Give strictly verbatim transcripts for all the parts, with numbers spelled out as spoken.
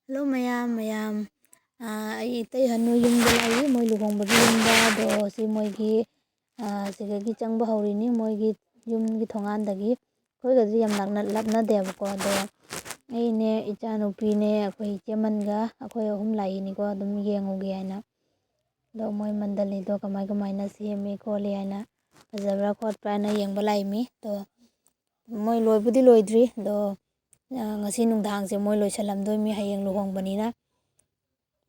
Hello ꯃꯌꯥꯝ, ꯃꯌꯥꯝ꯫ ꯑꯥ, ꯑꯩ ꯏꯇꯩ ꯍꯅꯨ ꯌꯨꯝꯗ ꯂꯥꯛꯏ, ꯃꯣꯏ ꯂꯨꯍꯣꯡꯕꯒꯤ ꯌꯨꯝꯗ꯫ ꯑꯗꯣ ꯁꯤ ꯃꯣꯏꯒꯤ, ꯑꯥ, ꯁꯤꯗꯒꯤ ꯆꯪꯕ ꯍꯧꯔꯤꯅꯤ, ꯃꯣꯏꯒꯤ ꯌꯨꯝꯒꯤ ꯊꯣꯡꯒꯥꯟꯗꯒꯤ꯫ ꯑꯩꯈꯣꯏꯒꯗꯤ ꯌꯥꯝ ꯅꯛꯅ-, ꯂꯥꯞꯅꯗꯦꯕꯀꯣ꯫ ꯑꯗꯣ ꯑꯩꯅꯦ, ꯏꯆꯥꯅꯨꯄꯤꯅꯦ, ꯑꯩꯈꯣꯏ ꯏꯆꯦꯃꯟꯒ ꯑꯩꯈꯣꯏ ꯑꯍꯨꯝ ꯂꯥꯛꯏꯅꯤꯀꯣ, ꯑꯗꯨꯝ ꯌꯦꯡꯉꯨꯒꯦ ꯍꯥꯏꯅ꯫ ꯑꯗꯣ ꯃꯣꯏ ꯃꯟꯗꯂꯤꯗꯣ ꯀꯃꯥꯏ ꯀꯃꯥꯏꯅ ꯁꯦꯝꯃꯤ ꯈꯣꯠꯂꯤ ꯍꯥꯏꯅ, ꯐꯖꯕ꯭ꯔꯥ ꯈꯣꯠꯄ꯭ꯔꯥ ꯍꯥꯏꯅ ꯌꯦꯡꯕ ꯂꯥꯛꯏꯃꯤ꯫ ꯑꯗꯣ ꯃꯣꯏ ꯂꯣꯏꯕꯨꯗꯤ ꯂꯣꯏꯗ꯭ꯔꯤ꯫ ꯑꯗꯣ, ꯑ, ꯉꯁꯤ ꯅꯨꯡꯗꯥꯡꯁꯦ ꯃꯣꯏ ꯂꯣꯏꯁꯜꯂꯝꯗꯣꯏꯃꯤ, ꯍꯌꯦꯡ ꯂꯨꯍꯣꯡꯕꯅꯤꯅ꯫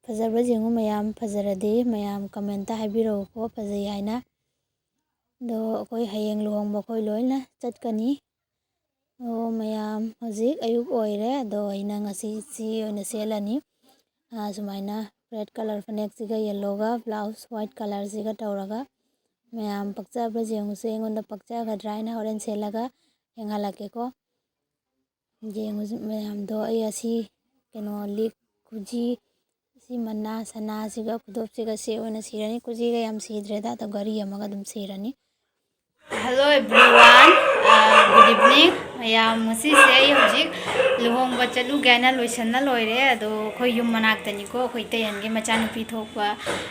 ꯐꯖꯕ꯭ꯔꯥ ꯌꯦꯡꯉꯨ ꯃꯌꯥꯝ, ꯐꯖꯔꯗꯤ ꯃꯌꯥꯝ comment ꯍꯥꯏꯕꯤꯔꯛꯎꯀꯣ, ꯐꯖꯩ ꯍꯥꯏꯅ꯫ ꯑꯗꯣ ꯑꯩꯈꯣꯏ ꯍꯌꯦꯡ ꯂꯨꯍꯣꯡꯕ ꯑꯩꯈꯣꯏ ꯂꯣꯏꯅ ꯆꯠꯀꯅꯤ꯫ ꯑꯣ ꯃꯌꯥꯝ, ꯍꯧꯖꯤꯛ ꯑꯌꯨꯛ ꯑꯣꯏꯔꯦ꯫ ꯑꯗꯣ ꯑꯩꯅ ꯉꯁꯤ ꯁꯤ ꯑꯣꯏꯅ ꯁꯦꯠꯂꯅꯤ꯫ ꯑ, ꯁꯨꯃꯥꯏꯅ red colour ꯐꯅꯦꯛꯁꯤꯒ yellowꯒ blouse white colourꯁꯤꯒ ꯇꯧꯔꯒ꯫ ꯃꯌꯥꯝ ꯄꯛꯆꯕ꯭ꯔꯥ ꯌꯦꯡꯉꯨꯁꯦ, ꯑꯩꯉꯣꯟꯗ ꯄꯛꯆꯒꯗ꯭ꯔꯥ ꯍꯥꯏꯅ ꯍꯣꯔꯦꯟ ꯁꯦꯠꯂꯒ ꯌꯦꯡꯍꯜꯂꯛꯀꯦꯀꯣ꯫ ꯌꯦꯡꯉꯨꯁꯤ ꯃꯌꯥꯝꯗꯣ, ꯑꯩ ꯑꯁꯤ ꯀꯩꯅꯣ ꯂꯤꯛ ꯈꯨꯖꯤ, ꯁꯤ ꯃꯅꯥ ꯁꯅꯥꯁꯤꯒ ꯈꯨꯗꯣꯞꯁꯤꯒ ꯁꯤ ꯑꯣꯏꯅ ꯁꯤꯔꯅꯤ꯫ ꯈꯨꯖꯤꯒ ꯌꯥꯝ ꯁꯤꯗ꯭ꯔꯦꯗ, ꯑꯗꯣ ꯘꯔꯤ ꯑꯃꯒ ꯑꯗꯨꯝ ꯁꯤꯔꯅꯤ꯫ Hello everyone, ꯑꯥ, good evening꯫ ꯃꯌꯥꯝ, ꯉꯁꯤꯁꯦ ꯑꯩ ꯍꯧꯖꯤꯛ ꯂꯨꯍꯣꯡꯕ ꯆꯠꯂꯨꯒꯦ ꯍꯥꯏꯅ ꯂꯣꯏꯁꯟꯅ ꯂꯣꯏꯔꯦ꯫ ꯑꯗꯣ ꯑꯩꯈꯣꯏ ꯌꯨꯝ ꯃꯅꯥꯛꯇꯅꯤꯀꯣ, ꯑꯩꯈꯣꯏ ꯏꯇꯩꯍꯟꯒꯤ ꯃꯆꯥꯅꯨꯄꯤ ꯊꯣꯛꯄ꯫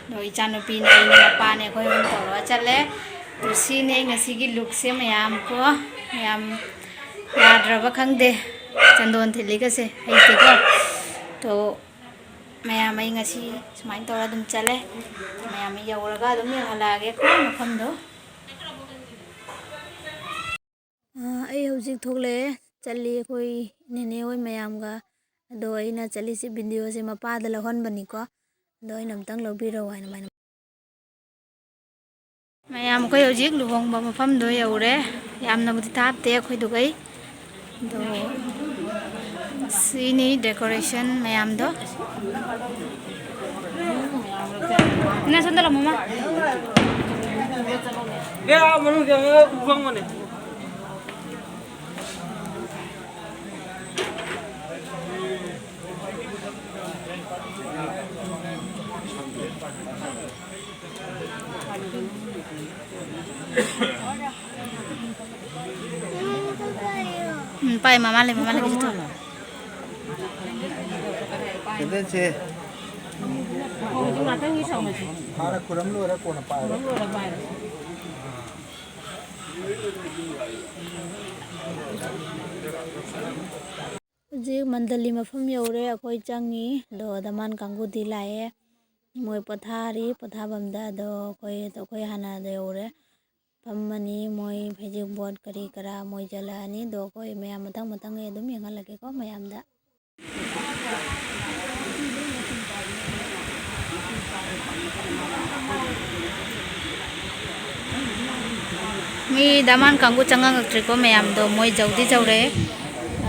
ꯑꯗꯣ ꯏꯆꯥꯅꯨꯄꯤꯅꯦ, ꯑꯩꯅꯦ, ꯃꯄꯥꯅꯦ, ꯑꯩꯈꯣꯏ ꯑꯍꯨꯝ ꯇꯧꯔꯒ ꯆꯠꯂꯦ꯫ ꯑꯗꯣ ꯁꯤꯅꯦ ꯉꯁꯤꯒꯤ lookꯁꯦ ꯃꯌꯥꯝ ꯀꯣ, ꯌꯥꯝ ꯌꯥꯗ꯭ꯔꯕ ꯈꯪꯗꯦ꯫ ꯆꯟꯗꯣꯟ ꯊꯤꯜꯂꯤꯒꯁꯦ ꯍꯩꯇꯦꯀꯣ꯫ ꯑꯗꯣ ꯃꯌꯥꯝ, ꯑꯩ ꯉꯁꯤ ꯁꯨꯃꯥꯏꯅ ꯇꯧꯔ ꯑꯗꯨꯝ ꯆꯠꯂꯦ꯫ ꯃꯌꯥꯝ, ꯑꯩ ꯌꯧꯔꯒ ꯑꯗꯨꯝ ꯌꯦꯡꯍꯜꯂꯛꯑꯒꯦꯀꯣ ꯃꯐꯝꯗꯣ꯫ ꯑꯥ, ꯑꯩ ꯍꯧꯖꯤꯛ ꯊꯣꯛꯂꯛꯑꯦ, ꯆꯠꯂꯤ ꯑꯩꯈꯣꯏ ꯅꯦꯅꯦ ꯍꯣꯏ ꯃꯌꯥꯝꯒ꯫ ꯑꯗꯣ ꯑꯩꯅ ꯆꯠꯂꯤꯁꯤ videoꯁꯦ ꯃꯄꯥꯗ ꯂꯧꯍꯟꯕꯅꯤꯀꯣ꯫ ꯑꯗꯣ ꯑꯩꯅ ꯑꯝꯇꯪ ꯂꯧꯕꯤꯔꯛꯑꯣ ꯍꯥꯏꯅ ꯃꯥꯏꯅ꯫ ꯃꯌꯥꯝ, ꯑꯩꯈꯣꯏ ꯍꯧꯖꯤꯛ ꯂꯨꯍꯣꯡꯕ ꯃꯐꯝꯗꯣ ꯌꯧꯔꯦ꯫ ꯌꯥꯝꯅꯕꯨꯗꯤ ꯊꯥꯞꯇꯦ ꯑꯩꯈꯣꯏꯗꯨꯒꯩ꯫ ꯑꯗꯣ ꯁꯤꯅꯤ decoration ꯃꯌꯥꯝꯗꯣ꯫ ꯏꯅꯥ, ꯁꯣꯝꯗ ꯂꯥꯛꯑꯣ, ꯃꯃꯥ꯫ ꯕꯦ, ꯑꯥ ꯃꯅꯨꯡꯗ ꯎ ꯐꯪꯕꯅꯦ꯫ ꯎꯝ, ꯄꯥꯏ, ꯃꯃꯥ ꯂꯩ, ꯃꯃꯥ ꯂꯩ, ꯀꯩꯁꯨ ꯇꯧꯔꯣꯏ꯫ ꯀꯦꯟꯗꯜꯁꯦ ꯍꯧꯖꯤꯛ ꯉꯥꯛꯇꯪꯒꯤ ꯊꯝꯃꯁꯤ꯫ ꯍꯥꯟꯅ ꯈꯨꯔꯝ ꯂꯣꯏꯔ ꯀꯣꯟꯅ ꯄꯥꯏꯔꯣ꯫ ꯈꯨꯔꯝ ꯂꯣꯏꯔ ꯄꯥꯏꯔꯣ꯫ ꯍꯧꯖꯤꯛ ꯃꯟꯗꯂꯤ ꯃꯐꯝ ꯌꯧꯔꯦ꯫ ꯑꯩꯈꯣꯏ ꯆꯪꯉꯤ꯫ ꯑꯗꯣ ꯗꯃꯥꯟ ꯀꯥꯡꯕꯨꯗꯤ ꯂꯥꯛꯑꯦ꯫ ꯃꯣꯏ ꯄꯣꯊꯥꯔꯤ꯫ ꯄꯣꯊꯥꯐꯝꯗ ꯑꯗꯣ ꯑꯩꯈꯣꯏ, ꯑꯩꯈꯣꯏ ꯍꯥꯟꯅ ꯌꯧꯔꯦ꯫ ꯐꯝꯃꯅꯤ꯫ ꯃꯣꯏ ꯐꯩꯖꯦꯡ ꯄꯣꯠ ꯀꯔꯤ ꯀꯔꯥ ꯃꯣꯏ ꯆꯠꯂꯛꯑꯅꯤ꯫ ꯑꯗꯣ ꯑꯩꯈꯣꯏ ꯃꯌꯥꯝ ꯃꯊꯪ ꯃꯊꯪ ꯑꯩ ꯑꯗꯨꯝ ꯌꯦꯡꯍꯜꯂꯛꯀꯦꯀꯣ ꯃꯌꯥꯝꯗ꯫ ꯃꯤ ꯗꯃꯥꯟ ꯀꯥꯡꯕꯨ ꯆꯪꯉꯛꯇ꯭ꯔꯤꯀꯣ ꯃꯌꯥꯝꯗꯣ, ꯃꯣꯏ ꯌꯧꯗꯤ ꯌꯧꯔꯛꯑꯦ꯫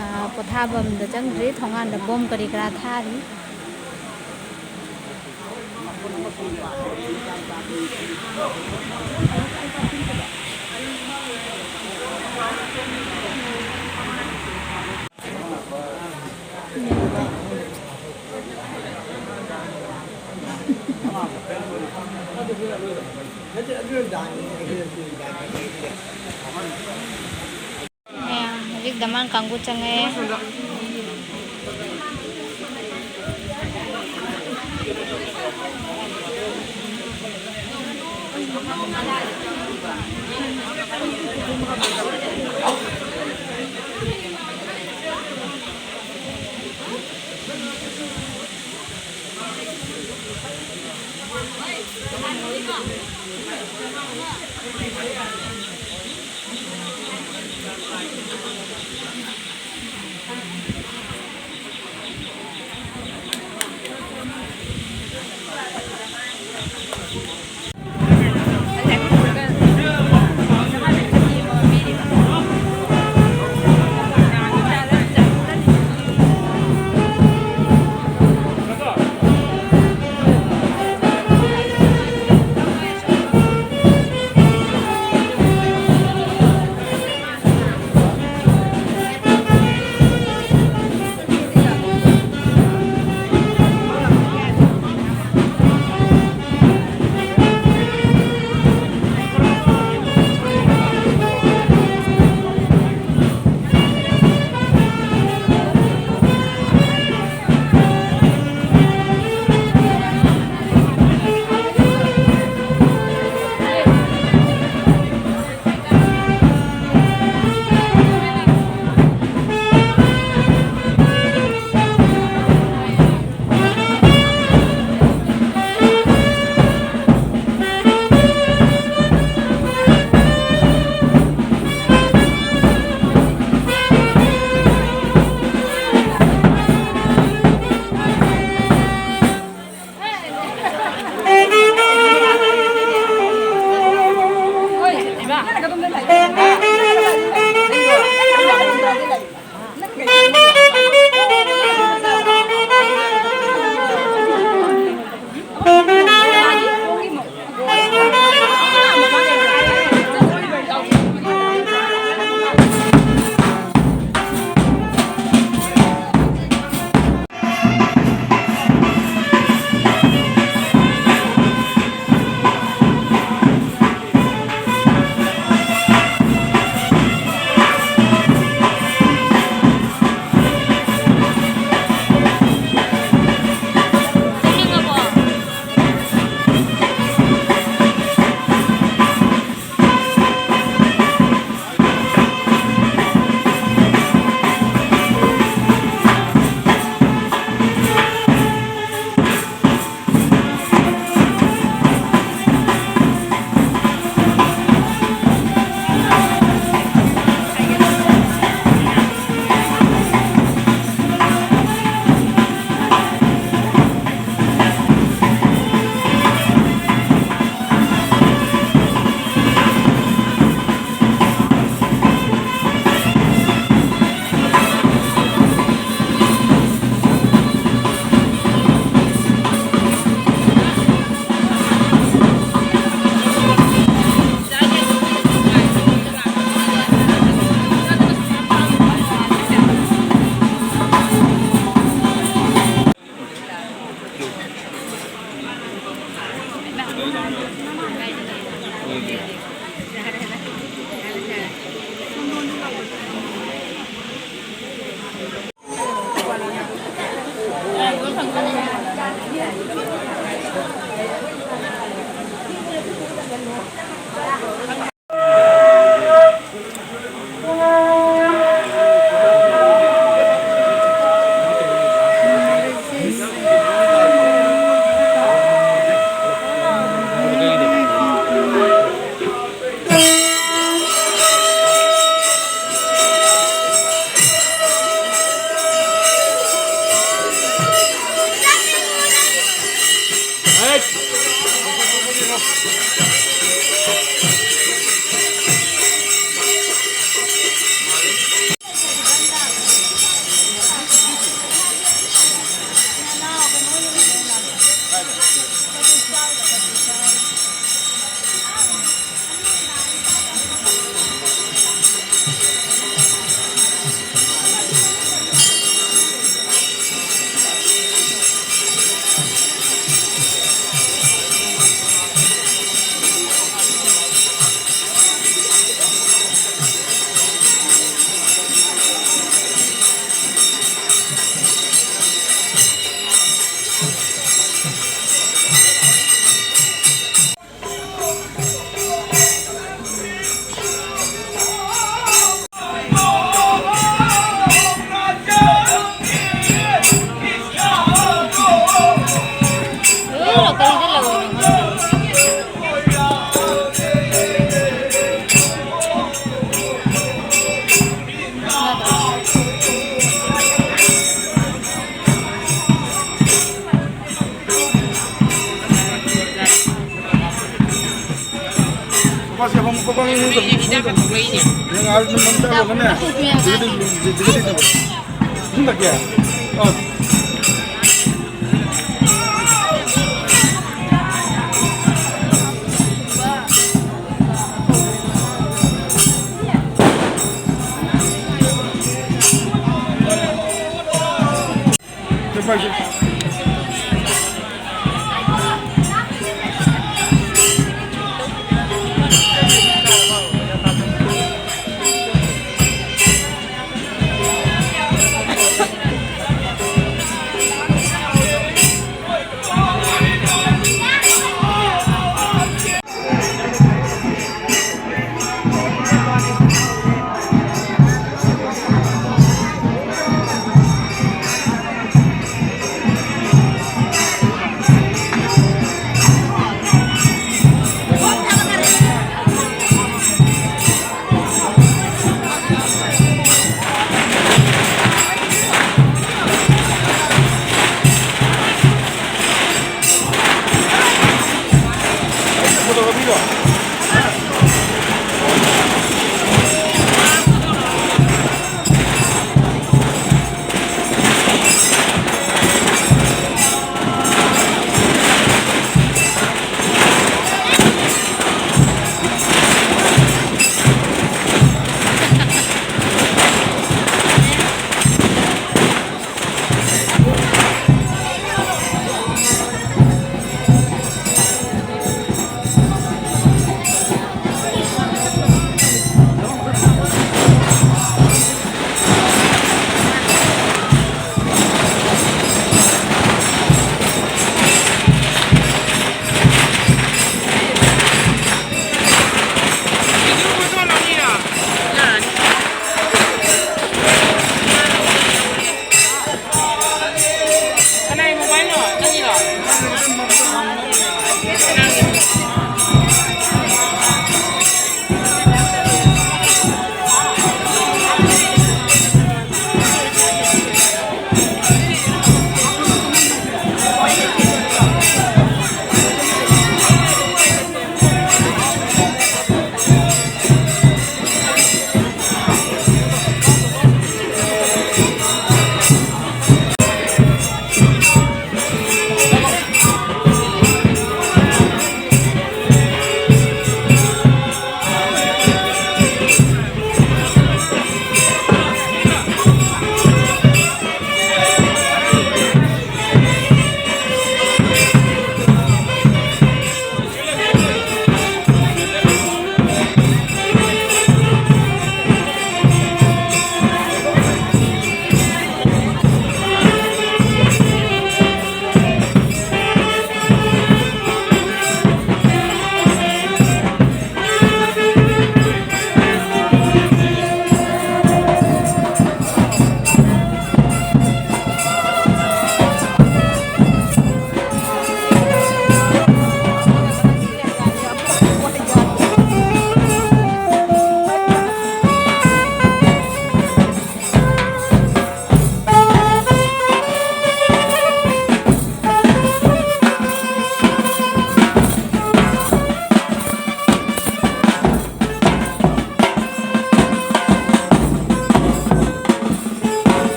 ꯑꯥ, ꯄꯣꯊꯥꯐꯝꯗ ꯆꯪꯗ꯭ꯔꯤ, ꯊꯣꯡꯒꯥꯟꯗ ꯕꯣꯝ ꯀꯔꯤ ꯀꯔꯥ ꯊꯥꯔꯤ꯫ ꯑꯦ, ꯍꯧꯖꯤꯛ ꯗꯃꯥꯟ ꯀꯥꯡꯕꯨ ꯆꯪꯉꯛꯑꯦ꯫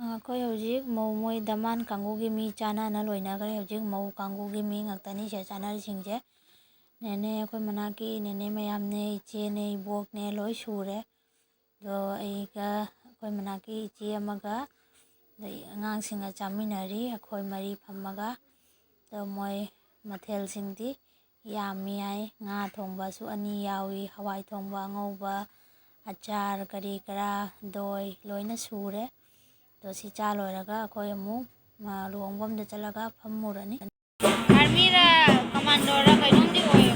ꯑꯩꯈꯣꯏ ꯍꯧꯖꯤꯛ ꯃꯧ ꯃꯣꯏ ꯗꯃꯥꯟ ꯀꯥꯡꯕꯨꯒꯤ ꯃꯤ ꯆꯥꯟꯅꯅ ꯂꯣꯏꯅꯈ꯭ꯔꯦ꯫ ꯍꯧꯖꯤꯛ ꯃꯧ ꯀꯥꯡꯕꯨꯒꯤ ꯃꯤ ꯉꯥꯛꯇꯅꯤ ꯁꯤꯗ ꯆꯥꯟꯅꯔꯤꯁꯤꯡꯁꯦ꯫ ꯅꯦꯅꯦ, ꯑꯩꯈꯣꯏ ꯃꯅꯥꯛꯀꯤ ꯅꯦꯅꯦ ꯃꯌꯥꯝꯅꯦ, ꯏꯆꯦꯅꯦ, ꯏꯕꯣꯛꯅꯦ, ꯂꯣꯏ ꯁꯨꯔꯦ꯫ ꯑꯗꯣ ꯑꯩꯒ ꯑꯩꯈꯣꯏ ꯃꯅꯥꯛꯀꯤ ꯏꯆꯦ ꯑꯃꯒ, ꯑꯗꯩ ꯑꯉꯥꯡꯁꯤꯡꯒ ꯆꯥꯃꯤꯟꯅꯔꯤ, ꯑꯩꯈꯣꯏ ꯃꯔꯤ ꯐꯝꯃꯒ꯫ ꯑꯗꯣ ꯃꯣꯏ ꯃꯊꯦꯜꯁꯤꯡꯗꯤ ꯌꯥꯝꯃꯤ ꯍꯥꯏ꯫ ꯉꯥ ꯊꯣꯡꯕꯁꯨ ꯑꯅꯤ ꯌꯥꯎꯏ, ꯍꯋꯥꯏ ꯊꯣꯡꯕ ꯑꯉꯧꯕ, ꯑꯆꯥꯔ ꯀꯔꯤ ꯀꯔꯥ, ꯗꯣꯏ ꯂꯣꯏꯅ ꯁꯨꯔꯦ꯫ ꯑꯗꯣ ꯁꯤ ꯆꯥ ꯂꯣꯏꯔꯒ ꯑꯩꯈꯣꯏ ꯑꯃꯨꯛ, ꯑ, ꯂꯨꯍꯣꯡꯐꯝꯗ ꯆꯠꯂꯒ ꯐꯝꯃꯨꯔꯅꯤ꯫ ꯑꯥꯔꯃꯤꯔ ꯀꯃꯥꯟꯗꯣꯔ ꯀꯩꯅꯣꯝꯗꯤ ꯑꯣꯏꯌꯦ꯫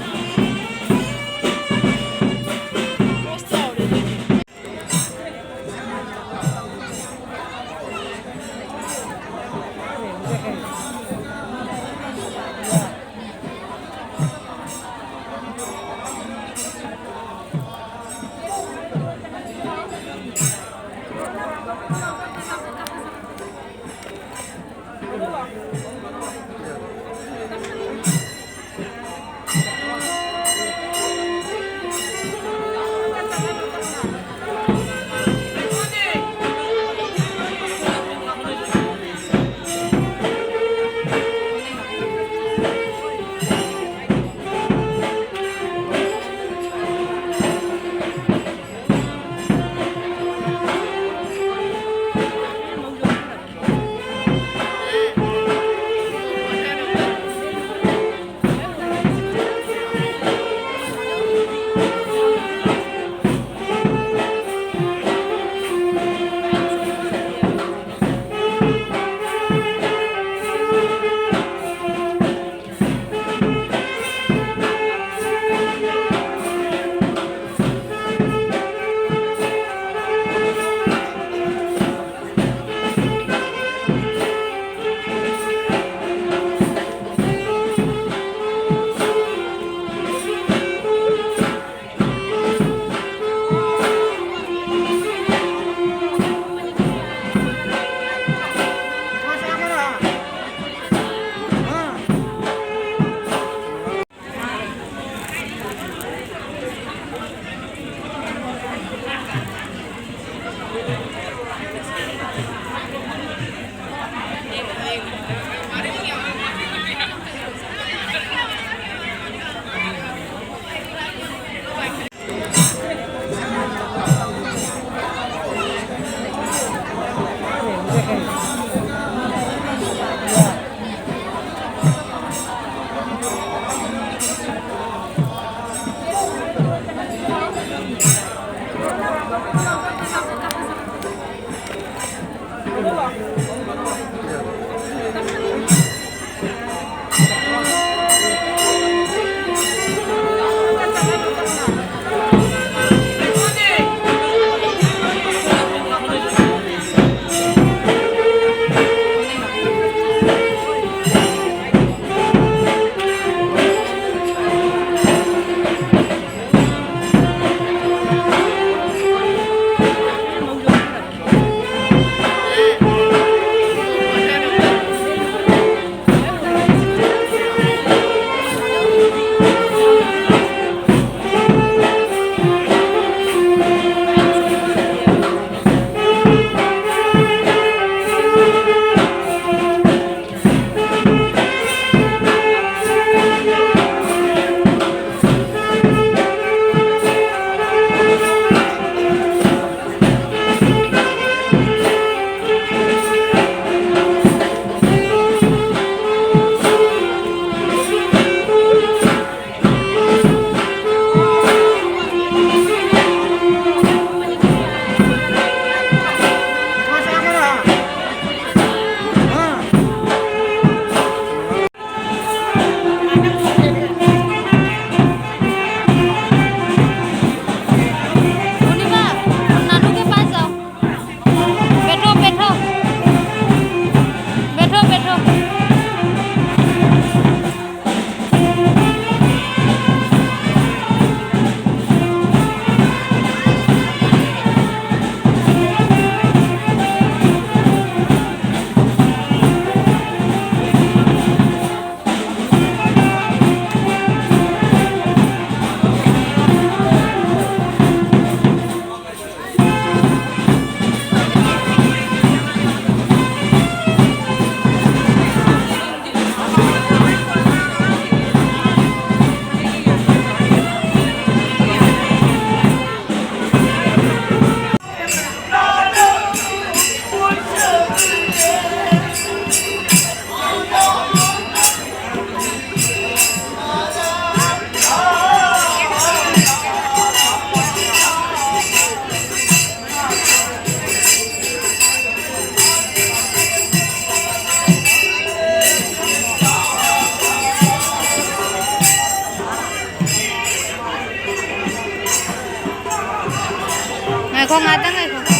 ꯉꯥꯏꯈꯣ, ꯉꯥꯛꯇꯪ ꯉꯥꯏꯈꯣ꯫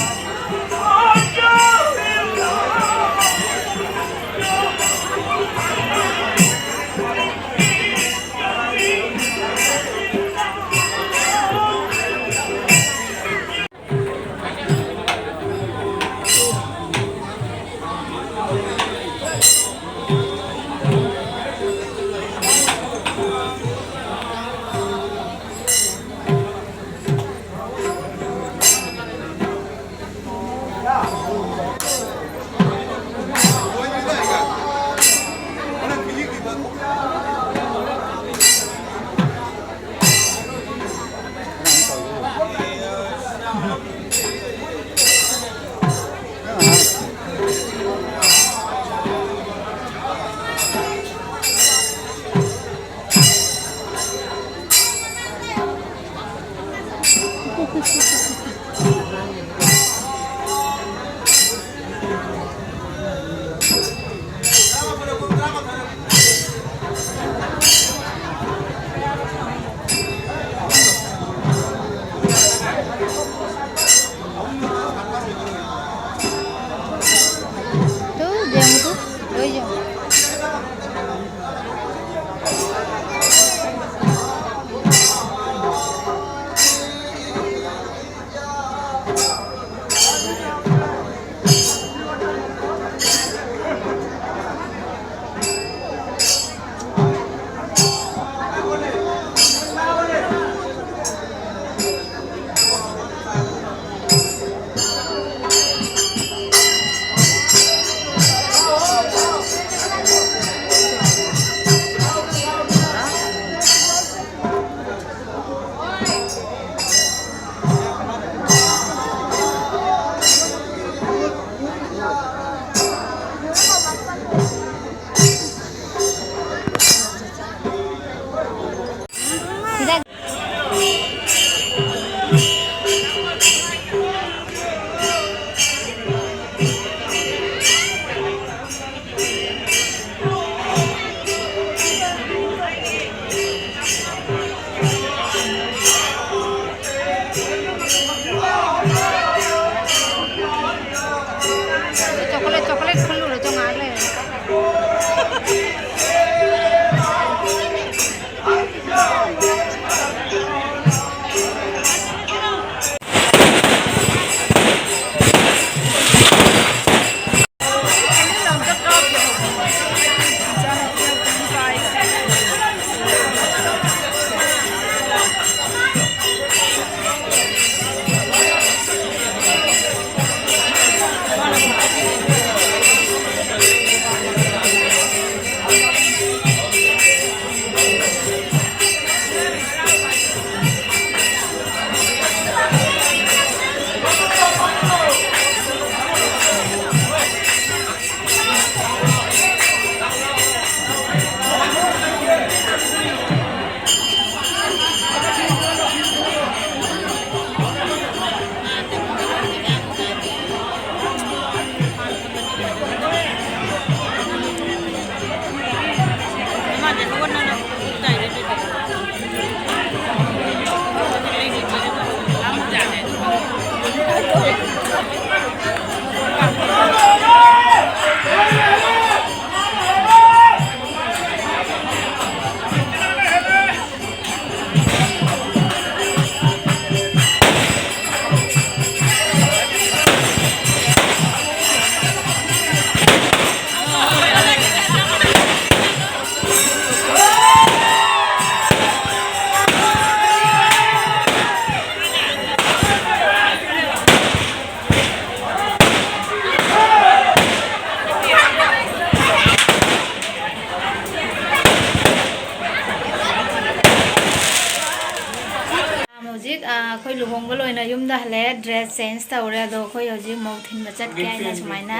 ꯂꯨꯍꯣꯡꯕ ꯂꯣꯏꯅ ꯌꯨꯝꯗ ꯍꯜꯂꯛꯑꯦ, dress change ꯇꯧꯔꯦ꯫ ꯑꯗꯣ ꯑꯩꯈꯣꯏ ꯍꯧꯖꯤꯛ ꯃꯧ ꯊꯤꯟꯕ ꯆꯠꯀꯦ ꯍꯥꯏꯅ ꯁꯨꯃꯥꯏꯅ,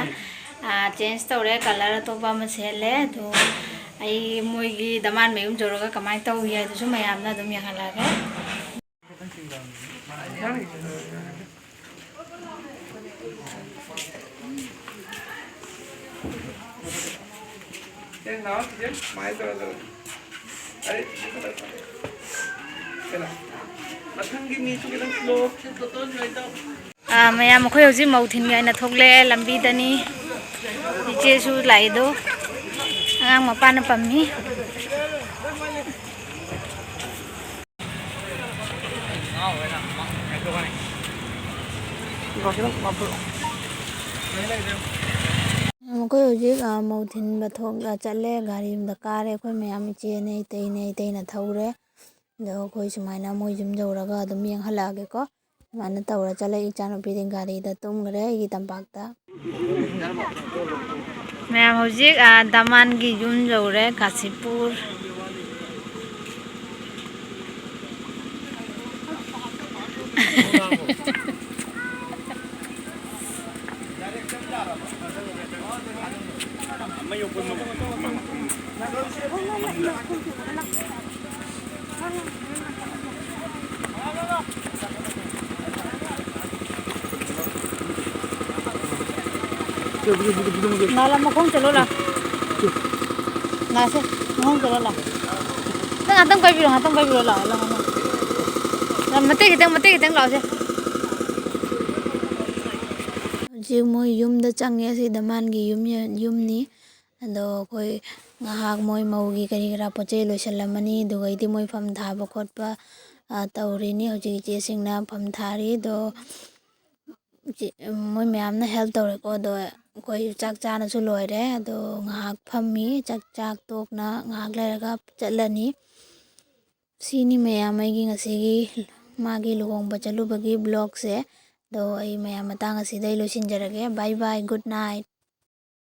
ꯑ, change ꯇꯧꯔꯦ, colour ꯑꯇꯣꯞꯄ ꯑꯃ ꯁꯦꯠꯂꯦ꯫ ꯑꯗꯣ ꯑꯩ ꯃꯣꯏꯒꯤ ꯗꯃꯥꯟ ꯃꯌꯨꯝ ꯌꯧꯔꯒ ꯀꯃꯥꯏꯅ ꯇꯧꯏ ꯍꯥꯏꯗꯨꯁꯨ ꯃꯌꯥꯝꯅ ꯑꯗꯨꯝ ꯌꯦꯡꯍꯜꯂꯛꯑꯒꯦ꯫ ꯃꯊꯪꯒꯤ ꯃꯤꯁꯨ ꯈꯤꯇꯪ slow, ꯐꯣꯇꯣ ꯁꯨꯃꯥꯏꯅ ꯇꯧ꯫ ꯑꯥ, ꯃꯌꯥꯝ, ꯑꯩꯈꯣꯏ ꯍꯧꯖꯤꯛ ꯃꯧ ꯊꯤꯟꯒꯦ ꯍꯥꯏꯅ ꯊꯣꯛꯂꯛꯑꯦ꯫ ꯂꯝꯕꯤꯗꯅꯤ ꯏꯆꯦꯁꯨ ꯂꯥꯛꯏꯗꯣ, ꯑꯉꯥꯡ ꯃꯄꯥꯅ ꯄꯝꯃꯤ꯫ ꯑꯩꯈꯣꯏ ꯍꯧꯖꯤꯛ, ꯑ, ꯃꯧ ꯊꯤꯟꯕ ꯊꯣꯛ-, ꯑ, ꯆꯠꯂꯦ꯫ ꯒꯥꯔꯤ ꯑꯃꯗ ꯀꯥꯔꯦ꯫ ꯑꯩꯈꯣꯏ ꯃꯌꯥꯝ, ꯏꯆꯦꯅꯦ, ꯏꯇꯩꯅꯦ, ꯏꯇꯩꯅ ꯊꯧꯔꯦ꯫ ꯑꯗꯣ ꯑꯩꯈꯣꯏ ꯁꯨꯃꯥꯏꯅ ꯃꯣꯏ ꯌꯨꯝ ꯌꯧꯔꯒ ꯑꯗꯨꯝ ꯌꯦꯡꯍꯜꯂꯛꯑꯒꯦꯀꯣ꯫ ꯁꯨꯃꯥꯏꯅ ꯇꯧꯔ ꯆꯠꯂꯦ꯫ ꯏꯆꯥꯅꯨꯄꯤꯗꯤ ꯒꯥꯔꯤꯗ ꯇꯨꯝꯈ꯭ꯔꯦ, ꯑꯩꯒꯤ ꯇꯝꯄꯥꯛꯇ꯫ ꯃꯌꯥꯝ, ꯍꯧꯖꯤꯛ, ꯑ, ꯗꯃꯥꯟꯒꯤ ꯌꯨꯝ ꯌꯧꯔꯦ, ꯀꯥꯁꯤꯄꯨꯔ꯫ ꯂꯥ, ꯂꯥ, ꯃꯈꯣꯡ ꯆꯠꯂꯣ, ꯂꯥ꯫ ꯂꯥꯁꯦ, ꯃꯈꯣꯡ ꯆꯠꯂꯣ, ꯂꯥ꯫ ꯅꯪ ꯉꯥꯛꯇꯪ ꯄꯥꯏꯕꯤꯔꯣ, ꯉꯥꯛꯇꯪ ꯄꯥꯏꯕꯤꯔꯣ, ꯂꯥꯛꯑꯣ, ꯂꯥꯛꯑꯣ, ꯂꯥꯛꯑꯣ꯫ ꯂꯥ, ꯃꯇꯦꯛ ꯈꯤꯇꯪ, ꯃꯇꯦꯛ ꯈꯤꯇꯪ ꯂꯥꯛꯑꯣꯁꯦ꯫ ꯍꯧꯖꯤꯛ ꯃꯣꯏ ꯌꯨꯝꯗ ꯆꯪꯉꯦ꯫ ꯑꯁꯤ ꯗꯃꯥꯟꯒꯤ ꯌꯨꯝ, ꯌꯨꯝꯅꯤ꯫ ꯑꯗꯣ ꯑꯩꯈꯣꯏ ꯉꯥꯏꯍꯥꯛ ꯃꯣꯏ ꯃꯧꯒꯤ ꯀꯔꯤ ꯀꯔꯥ ꯄꯣꯠ ꯆꯩ ꯂꯣꯏꯁꯤꯜꯂꯝꯃꯅꯤ꯫ ꯑꯗꯨꯒꯩꯗꯤ ꯃꯣꯏ ꯐꯝ ꯊꯥꯕ ꯈꯣꯠꯄ, ꯑ, ꯇꯧꯔꯤꯅꯤ꯫ ꯍꯧꯖꯤꯛ ꯏꯆꯦꯁꯤꯡꯅ ꯐꯝ ꯊꯥꯔꯤ꯫ ꯑꯗꯣ ꯏꯆꯦ, ꯃꯣꯏ ꯃꯌꯥꯝꯅ help ꯇꯧꯔꯦꯀꯣ꯫ ꯑꯗꯣ ꯑꯩꯈꯣꯏ ꯆꯥꯛ ꯆꯥꯅꯁꯨ ꯂꯣꯏꯔꯦ꯫ ꯑꯗꯣ ꯉꯥꯏꯍꯥꯛ ꯐꯝꯃꯤ꯫ ꯆꯥꯛ, ꯆꯥꯛ ꯇꯣꯛꯅ ꯉꯥꯏꯍꯥꯛ ꯂꯩꯔꯒ ꯆꯠꯂꯅꯤ꯫ ꯁꯤꯅꯤ ꯃꯌꯥꯝ ꯑꯩꯒꯤ ꯉꯁꯤꯒꯤ ꯃꯥꯒꯤ ꯂꯨꯍꯣꯡꯕ ꯆꯠꯂꯨꯕꯒꯤ vlogꯁꯦ꯫ ꯑꯗꯣ ꯑꯩ ꯃꯌꯥꯝ ꯃꯇꯥꯡ ꯑꯁꯤꯗ ꯑꯩ ꯂꯣꯏꯁꯤꯟꯖꯔꯒꯦ꯫ Bye bye, good night꯫